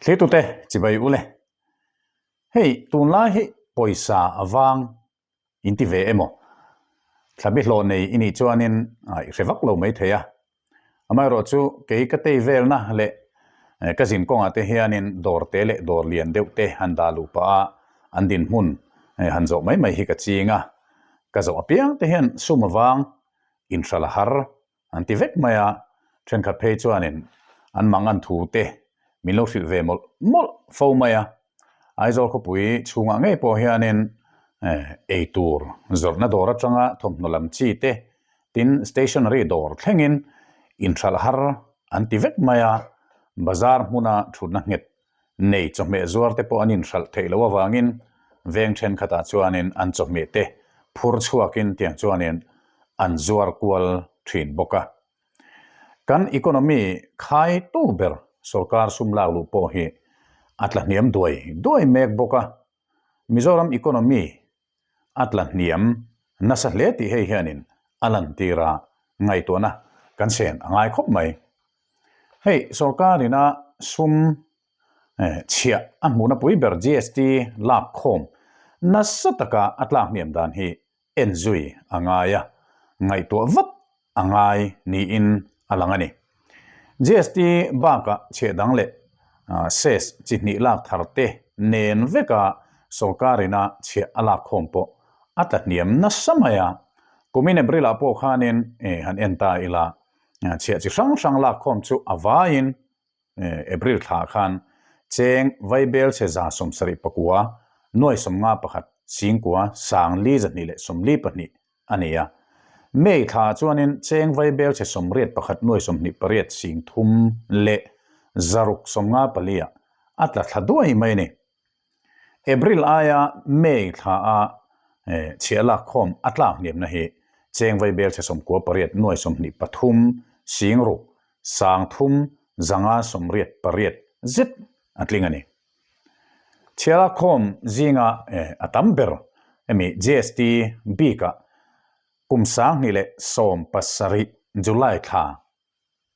Thlirtute chibai ule. Hei tunlai hi pawisa avang in ti ve emaw? Thlabi hlawh nei i nih chuanin i hre vak lo mai thei a. Amaherawh chu kei ka tei velna leh ka zin kawngah te hianin dawr te leh dawr lian deuh te han dah luh pah a, an dinhmun han zawh mai mai hi ka ching a. Ka zawh apiang te hian sum avang inhralh a har An ti vek mai a, thenkhat phei chuanin an mangan thu te min lo hrilh ve mawlh mawlh fo mai a. Aizawl khawpui chhungah ngei pawh hianin eitur zawrhna dawr atanga thawmhnaw lam chi te tin stationery dawr thlengin inhralh har an ti vek mai a, bazar hmuna thutna nghet nei chawhmeh zuar te pawh an inhralh theih loh avangin veng thenkhatah chuanin an chawhmeh te phur chhuakin tiang chuanin an zuar kual thin bawk a. Kan economy khai tu ber sorkar sum lak luh pawh hi a tla hniam duai duai mek bawk a. Mizoram economy a tla hniam nasa hle tih hei hianin a lantir a, ngaihtuahna kan sen a ngai khawp mai. Hei sorkar ina sum chhiah a hmuhna pui ber GST lak khawm nasa taka a tlak hniam dan hi en zui a ngai a, ngaihtuah vat a ngai niin a lang a ni. GST bakah chhiah dang leh cess chi hnih lak thar te nen veka sorkar ina chhiah a lak khawm pawh a tla hniam nasa mai a. Kumin April ah pawh khanin han en ta ila chhiah chi hrang hrang lak khawm chu a vaiin April thla khan cheng Vaibel chhe 75 nuai 51 singkua sangli 242 a ni a. May thla chuanin cheng Vaibel chhe 81 nuai 28 sing thum leh zaruk 54 ah a tla thla duai mai a ni. April aia May thla a chhiah lak khawm a tlak hniamna hi cheng Vaibel chhe 98 nuai 23 sing ruk sang thum zanga 88 zet a tling a ni. Chhiara khawm zinga a tam ber hemi GST bikah kum 2017 July thla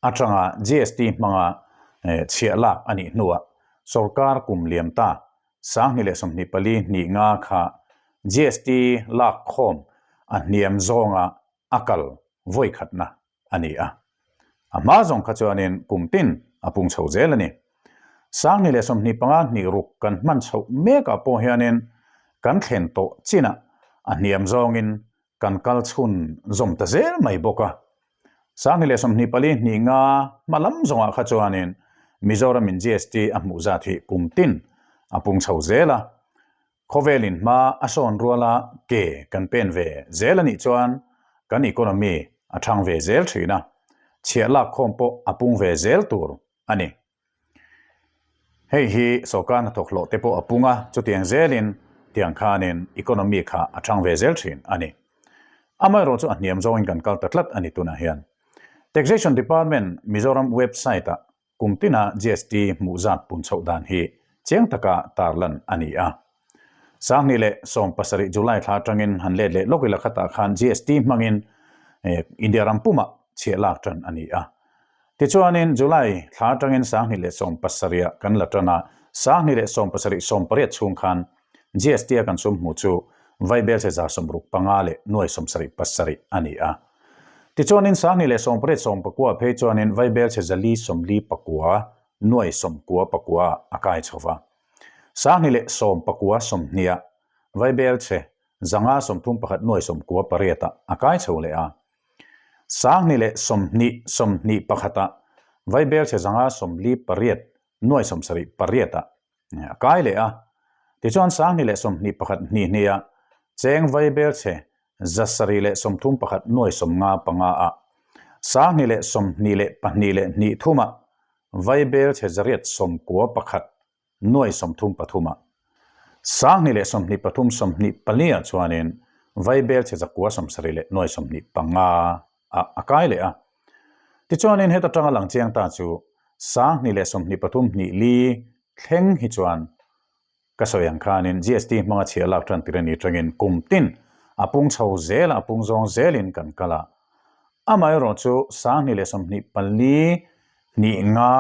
atanga GST hmanga chhiah lak a nih hnuah sorkar kum liam ta 2024 hnih nga kha GST lak khawm a hniam zawnga a kal vawi khatna a ni a. A hma zawng kha chuanin kum tin a pung chho zel a ni. 2025 hnih ruk kan hman chhoh mekah pawh hianin kan thlen tawh chinah a hniam zawngin kan kal chhun zawm ta zel mai bawk a. 2024 hnih nga hma lam zawngah kha chuanin Mizoramin GST a hmuh zat hi kum tin a pung chho zel a. Khawvelin hma a sawn ruala ke kan pen ve zel a nih chuan kan economy a thang ve zel thin a, chhiah lak khawm pawh a pung ve zel tur a ni. Hei hi sorkar hnathawk hlawh te pawh a pung a, chutiang zelin tiang khanin economy kha a thang ve zel thin a ni. Amaherawh chu a hniam zawngin kan kal ta tlat a ni tunah hian. Taxation Department Mizoram website-ah Kum tina GST hmuh zat pun chhoh dan hi chiang taka tarlan a ni a. 2017 July thla atangin han let leh lawk ila khatah khan GST hmangin India ram pumah chhiah lak tan a ni a. Tichuanin July thla atangin 2017 ah kan la tan a, 2017 18 chhung khan GST a kan sum hmuh chu Vaibel chhe 65 leh nuai 77 a ni a. Tichuanin 2018 19 phei chuanin Vaibel chhe 449 nuai 99 a kai chho va. 2019 20 Vaibel chhe 531 nuai 98 ah a kai chho leh a. 2020 21 ah Vaibel chhe 548 nuai 78 ah a kai leh a. Tichuan 2021 hnih hniha cheng Vaibel chhe 731 nuai 55 ah 2022 leh hnih thumah Vaibel chhe 891 nuai 33 ah 2023 24 ah chuanin Vaibel chhe 970 leh nuai 25 ah a kai leh a. Tichuanin heta tanga lang chiang ta chu 2023 hnih li thleng hi chuan ka sawi ang khanin GST hmanga chhiah lak tan tir a ni tangin kum tin a pung chho zel a, a pung zawng zelin kan kal a. Amaherawhchu 2024 hnih nga.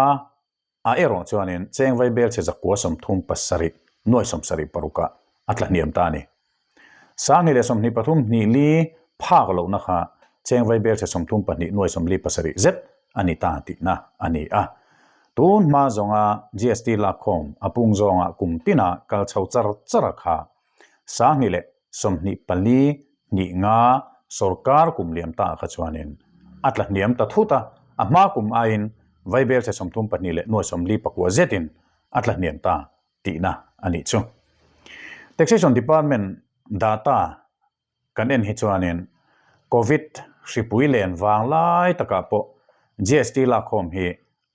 Ah erawh chuanin cheng vaibel chhe zakua 37 nuai 76 ah a tla hniam ta a ni. Sanghnih leh 23 hnih li phak lohna kha cheng vaibel chhe 32 nuai 47 zet a ni ta tihna a ni a. Tun hma zawnga GST lakkhawm a pung zawnga kum tina kal chho char char a kha 20 leh 24 hnih nga sorkar kum liam ta kha chuanin a tla hniam ta thut a, a hma kum aiin vaibel chhe 32 leh nuai 49 zetin a tla hniam ta tihna a nih chu. Taxation Department data kan en hi chuanin Covid hripui len vang lai takah pawh GST lakkhawm hi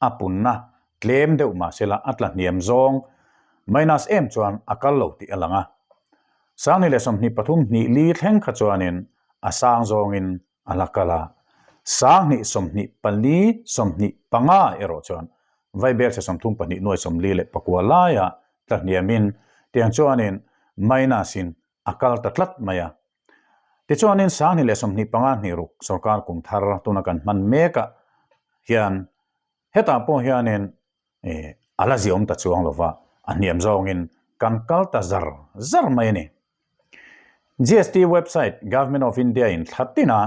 a punna tlem deuh mahsela a tla hniam zawng minus em chuan a kal lo tih a lang a. 20 leh 23 hnih li thleng kha chuanin a sang zawngin a la kal a. 20 24 25 erawh chuan vaibel chhe 32 nuai 49 laia tla hniamin tiang chuanin minus in a kal ta tlat mai a. Tichuanin 20 leh 25 hnih ruk sorkar kum thar tuna kan hman mekah hian hetah pawh hianin a la ziawm ta chuang lova, a hniam zawngin kan kal ta zar zar mai a ni. GST website Government of India in thla tina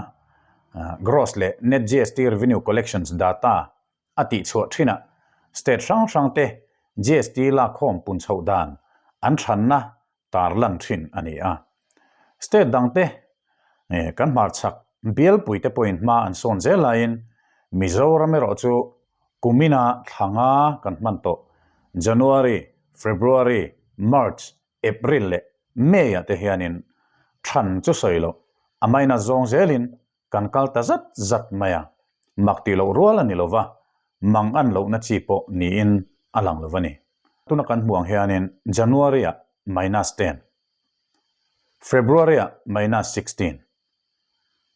gross leh net GST revenue collections data a tihchhuah thinah state hrang hrang te GST lakkhawm pun chhoh dan an thanna tarlan thin a ni a. State dangte kan hmarchhak bialpuite pawhin hma an sawn zel laiin Mizoram erawh chu kumina thla nga kan hman tawh January, February, March, April leh May ah te hianin than chu sawi loh a minus zawng zelin kan kal ta zat zat mai a, mak tih loh rual a ni lova, mang an lohna chi pawh niin a lang lo a ni. Tuna kan hmuh ang hianin January-ah minus 10, February-ah minus 16,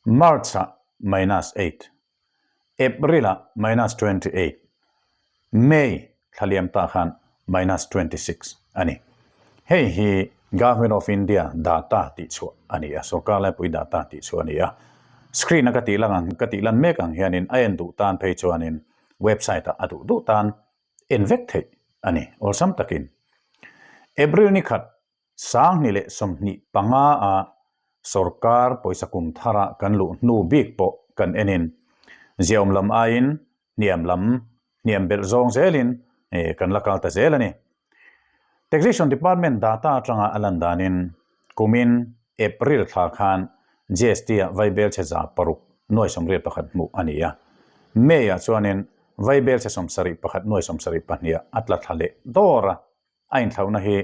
March-ah minus 8, April-ah minus 28, May thla liam ta khan minus 26 a ni. Hei hi Government of India data tih chhuah a ni a, sorkar laipui data tih chhuah a ni a. Screen a ka tih lang ang, ka tih lan mek ang hianin a en duh tan phei chuanin website ah a duh duh tan en vek theih a ni awlsam takin. April ni khat 20 leh 25 a sorkar pawisa kum thara kan luh hnu bik pawh kan enin ziaawm lam aiin hniam lam hniam belh zawng zelin kan la kal ta zel a ni. Taxation Department data atanga a lan danin kumin April thla khan GST ah vaibel chhe 600 nuai 81 hmuh a ni a. May ah chuanin vaibel chhe 71 nuai 72 ah a tla thla leh dawr a. A inthlauhna hi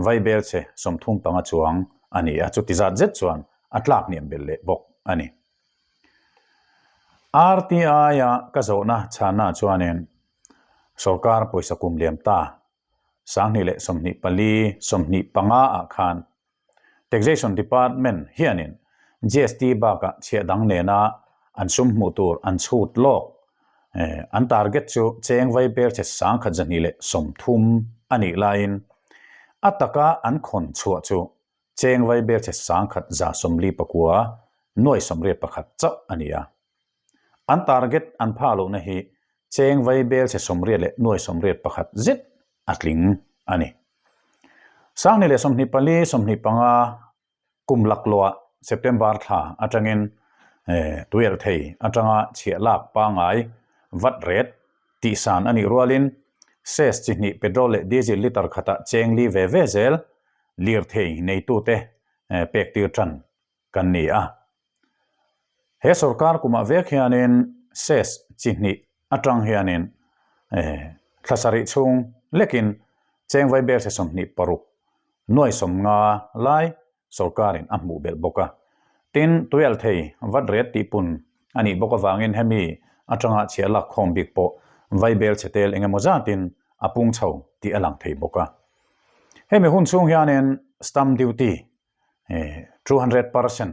vaibel chhe 35 chuang a ni a, chuti zat zet chuan a tlak hniam belh leh bawk a ni. RTI-a ka zawhna chhanna chuanin sorkar pawisa kum liam ta 20 leh 24, 25 ah khan Taxation Department hianin GST bakah chhiah dang nena an sum hmuh tur an chhut lawk. An target chu cheng vai ber che 1230 a nih laiin a taka an khawn chhuah chu cheng vai ber che 1149 nuai 81 chauh a ni a. An target an pha lohna hi cheng vai bel che 80 leh nuai 81 zet a tling a ni. 20 leh 24, 25 kum laklawh September thla atangin tuialh thei atanga chhiah lak pangai vat ret tihsan a nih rualin cess chi hnih petrol leh diesel litre khatah cheng li ve ve zel lirthei neitute pek tir tan kan ni a. He sorkar kumah vek hianin cess chi hnih atang hianin thla sarih chhung lekin cheng vai ber chhe 26 nuai 50 lai sorkarin a hmuh belh bawk a. Tin, tuialh thei vat ret tih pun a nih bawk avangin hemi atanga chhiah lak khawm bik pawh vai bel chhe tel eng emaw zatin a pung chho tih a lang thei bawk a. Hemi hun chhung hianin stamp duty 200%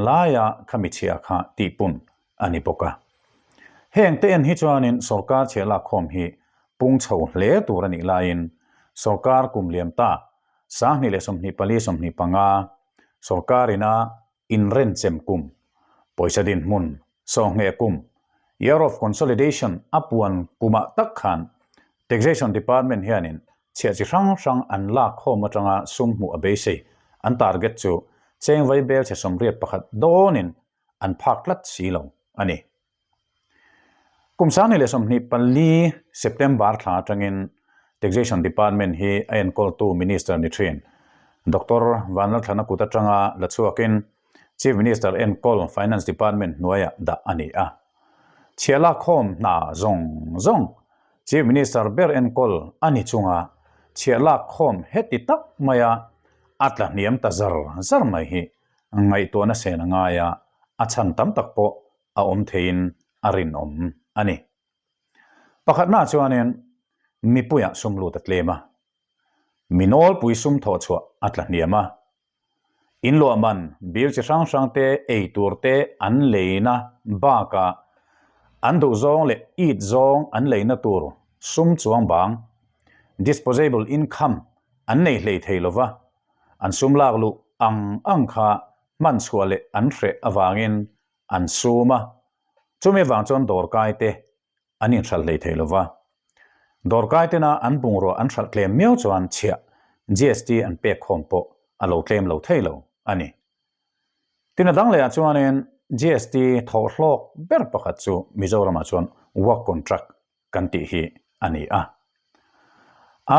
laia khami chhiah kha tihpun a ni bawk a. Heng te en hi chuanin sorkar chhiah lakkhawm hi pung chho hle tur a nih laiin sorkar kum liam ta 20 leh 24, 25 sorkar ina inrenchem kum, pawisa dinhmun, sawhngheh kum, year of consolidation a puan kumah tak khan. Taxation Department hianin chhiah chi hrang hrang an lak khawm atanga sum hmuh a beisei. An target chu cheng vai bel chhe 81 dawnin an phak tlat si lo a ni. Kum 2024 September thla atangin Taxation Department hi a enkawltu Minister ni thin Doctor Vanlalthlana kut atanga la chhuakin Chief Minister enkawl Finance Department hnuaiah dah a ni a. Chhiah lakkhawm hna zawng zawng Chief Minister ber enkawl a ni chunga chhiah lakkhawm heti tak maia a tla hniam ta zar zar mai hi ngaihtuahna sen a ngai a, a chhan tam tak pawh a awm theiin a rinawm a ni. Pakhatnaah chuanin mipuiah sum lut a tlem a, mi nawlpui sum thawh chhuah a tla hniam a, inluah man bill chi hrang hrang te ei tur te an leina bakah an duh zawng leh it zawng an leina tur sum chuang bang, disposable income, an nei hlei thei lova, an sum lak luh ang ang kha hman chhuah leh an hreh avangin an sum a, chumi avang chuan dawrkai te an inhralh hlei thei lova. Dawrkai tena an bungrua an hralh tlem miau chuan chhiah GST an pek khawm pawh a lo tlem lo thei lo a ni. Tin a dang lehah chuanin GST thawh hlawk ber pakhat chu Mizoramah chuan work contract kan tih hi a ni a.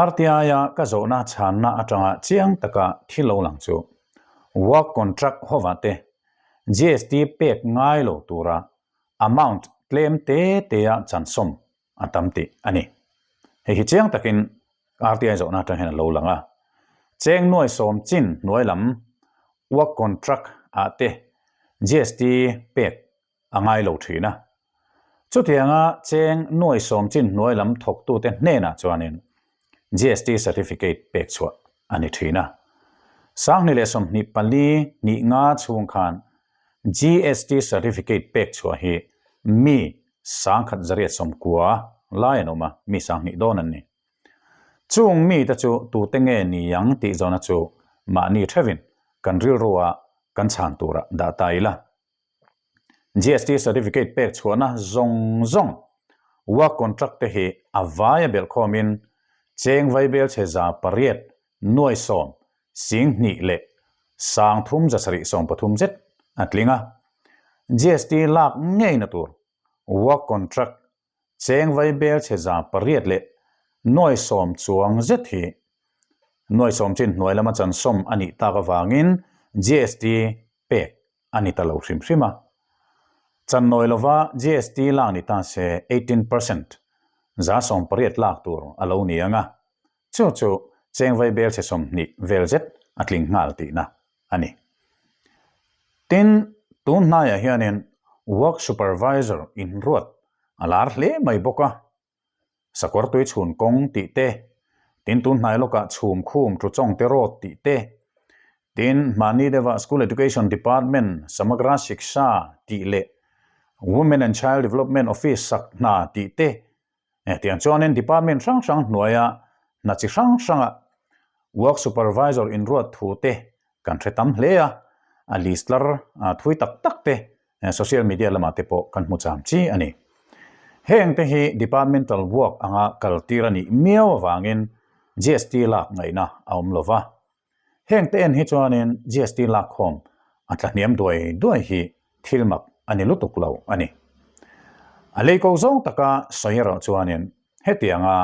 RTI-a ka zawhna chhanna atanga chiang taka thil lo lang chu work contract hovah te GST pek ngai lo tura amount tlem te tea chansawm a tam tih a ni. Hei hi chiang takin RTI zawhna atang hian a lo lang a. Cheng nuai sawm chin hnuai lam work contract ah te GST pek a ngai lo thin a. Chutianga cheng nuai sawm chin hnuai lam thawktute hnenah chuanin GST certificate pek chhuah a ni thin a. 2024 hnih nga chhung khan GST certificate pek chhuah hi mi 1189 lai an awm a, mi 2000 dawn an ni. Chung mite chu tute nge ni ang tih zawhna chu mahni theuhin kan rilrua kan chhan turah dah ta ila. GST certificate pek chhuahna zawng zawng work contract te hi a vaia belhkhawmin cheng vaibel chhe 800 nuai sawm sing hnih leh sang thum 773 zet a tling a. GST lak ngeina tur work contract cheng vaibel chhe 800 leh nuai sawm chuang zet hi nuai sawm chin hnuai lama chansawm a nih tak avangin GST pek a ni ta lo hrim hrim a. Channawi lova GST lak ni ta se 18% 18% lak tur a lo ni ang a, chu chu cheng vaibel chhe 20 vel zet a tling nghal tihna a ni. Tin, tun hnaiah hianin Work Supervisor inruat a lar hle mai bawk a. Sakawr tui chhun kawng tih te, tin tun hnai lawkah chhum khum thu chawng te rawt tih te, tin mahni deuhah School Education Department Samagra Shiksha tih leh Women and Child Development Office sak hna tih te, tiang chuanin department hrang hrang hnuaia hna chi hrang hranga Work Supervisor inruat thu te kan hre tam hle a, a list tlar thui tak tak te Social media lamah te pawh kan hmu cham chi a ni. Heng te hi departmental work anga kal tir a nih miau avangin GST lak ngaihna a awm lo va. Heng te en hi chuanin GST lak khawm a tla hniam duai duai hi thil mak a ni lutuk lo a ni. A lei ko zawng taka sawi erawh chuanin hetianga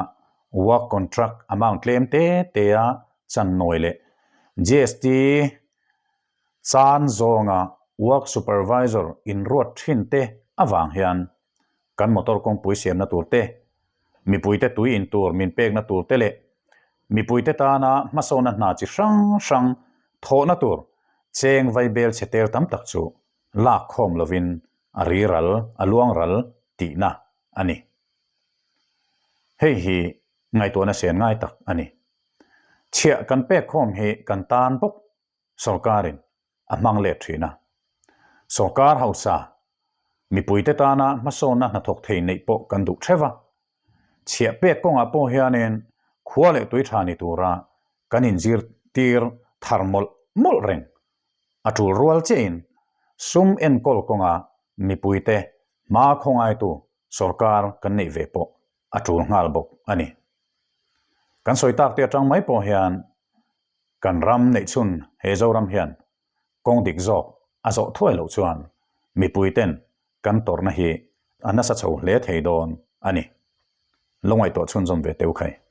work contract amount tlem te tea channawi leh GST Chan zawnga work supervisor inruat thin te avang hian kan motor kawngpui siamna tur te, mipuite tui in tur min pekna tur te leh mipuite tana hmasawna hna chi hrang hrang thawhna tur cheng vaibel chhe tel tam tak chu lak khawm lovin a ri ral, a luang ral tihna a ni. Hei hi ngaihtuahna sen ngai tak a ni. Chhiah kan pek khawm hi kan tan bawk Sorkarin a hmang let thin a. Sorkar hausa, mipuite tana hmasawnna hnathawk thei neih pawh kan duh theuh a. Chhiah pek kawngah pawh hianin khua leh tui tha ni tura kan inzirtir thar mawlh mawlh reng a tul rual chiahin sum enkawl kawnga mipuite hma khawngaitu sorkar kan neih ve pawh a tul nghal bawk a ni. Kan sawi tak te atang mai pawh hian kan ram neihchhun he Zoram hian kawng dik zawk a zawh thuai loh chuan mipui ten kan tawrhna hi a nasa chho hle thei dawn a ni. Lo ngaihtuah chhunzawm ve teu khai.